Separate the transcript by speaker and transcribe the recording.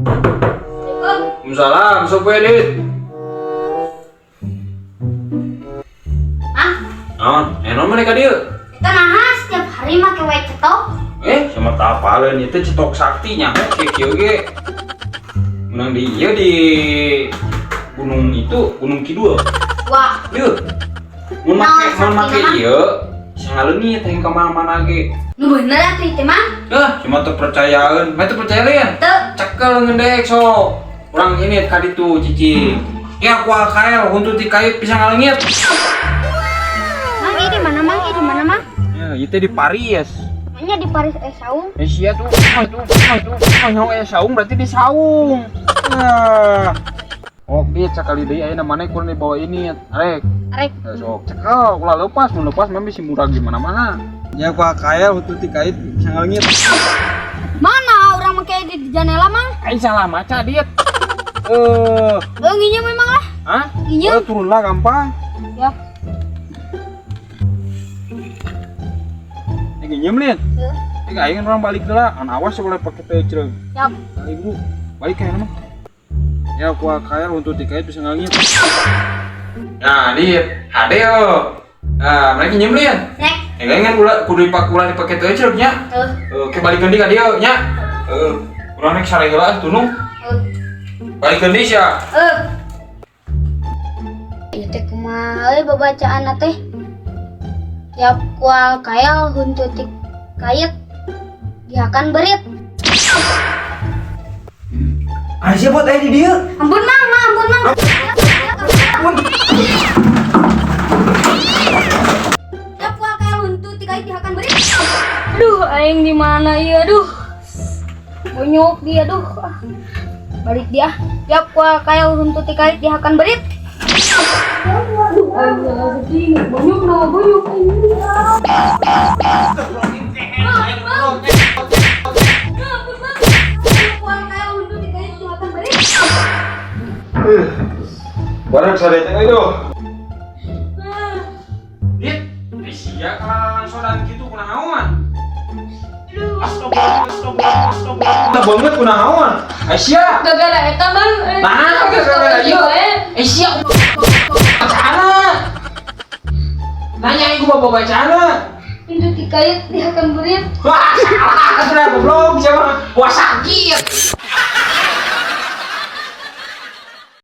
Speaker 1: Waalaikumsalam, sok we, Dit.
Speaker 2: Mang,
Speaker 1: Naon? Naon mereka dieu?
Speaker 2: eta naha setiap hari make wae cetok?
Speaker 1: Sama tak apaleun itu cetok sakti nya kieu kieu ge. Menang di ieu di gunung itu, Gunung Kidul.
Speaker 2: Wah,
Speaker 1: Ieu. Mun make
Speaker 2: Naon
Speaker 1: mun make
Speaker 2: saktina mah?
Speaker 1: ieu bisa ngaleungit teh ka mana-mana ge.
Speaker 2: Nu bener atuh itu mah.
Speaker 1: Eh, cuma teu percayaeun. Mah teu percaya lian.
Speaker 2: Teu.
Speaker 1: Cekel ngendek sok. Urang ini ka ditu cicing. Ya ku kael huntu ti kait bisa ngaleungit.
Speaker 2: Mang, ini di mana, Mang? Ini di mana, Mang?
Speaker 1: Ya, itu di Paris.
Speaker 2: Makanya di Paris saung.
Speaker 1: Eh, sia tuh, itu, itu, nyaho saung berarti di saung. Nah. Oh, dit sakali deui ayeuna maneh kurang dibawa ini, arek.
Speaker 2: Arek.
Speaker 1: Ya, sok cekel, ulah lepas, mun lepas mah bisa murah di mana-mana. Ya ku kael huntu ti kait bisa ngaleungit.
Speaker 2: Mana orang make di janela, Mang?
Speaker 1: Aing salah maca, dit. Eh,
Speaker 2: Eh, nginjem memang lah.
Speaker 1: hah?
Speaker 2: Nginjem.
Speaker 1: Oh, turun lah gampang.
Speaker 2: Ya.
Speaker 1: Eh, nginjem, Lin.
Speaker 2: Heeh.
Speaker 1: Eh, aing orang balik heula. An awas boleh pakai teh cereg.
Speaker 2: Siap.
Speaker 1: Balik bro, balik kayak nama. Ya, ku kael untuk dikait bisa ngangit. Nah, dit, hade yo. Nah, mereka nginjem, Lin.
Speaker 2: Nek.
Speaker 1: Eh, kan ulah kudu dipak ulah dipake teh cereg nya.
Speaker 2: Heeh.
Speaker 1: Oke, balik deui ka dieu nya. Heeh. Urang rek sare heula tunung.
Speaker 2: Heeh.
Speaker 1: Balik deui sia.
Speaker 2: Eh. Ieu teh kumaha euy babacaan teh? Tiap kual kael huntu ti kait dihakan berit.
Speaker 3: Aisyah buat aya di dieu.
Speaker 2: Ampun Mang, Mang, ampun Mang.
Speaker 3: Ampun.
Speaker 2: Tiap kual kael huntu ti kait dihakan berit. Aduh, aing di mana ieu aduh. Bonyok dia aduh. Ah. Balik dia. Tiap kual kael huntu ti kait dihakan berit. Aduh, aing sedih. Bonyok nah, bonyok aing. Bang, bang. Ampun, Bang. Tiap kual kael huntu ti kait dihakan berit.
Speaker 1: Barang sare teh itu. Dit, sia kalau sodan kitu kunaon? Astagfirullah, astagfirullah, astagfirullah. Kita banget kunaon? Aisyah.
Speaker 4: Gara-gara eta, Bang.
Speaker 1: Nah, gara-gara ieu. Aisyah bacaana. Nanya ieu bawa bacaana.
Speaker 4: Itu dikait dihakan berit.
Speaker 1: Wah, salah sudah goblok siapa? Wah, sakit.